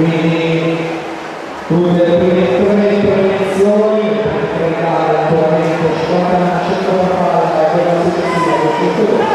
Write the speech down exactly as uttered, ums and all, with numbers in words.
Quindi, tutte le prime tre promozioni, per completare l'appuntamento squadra centrale e quella successiva con tutto il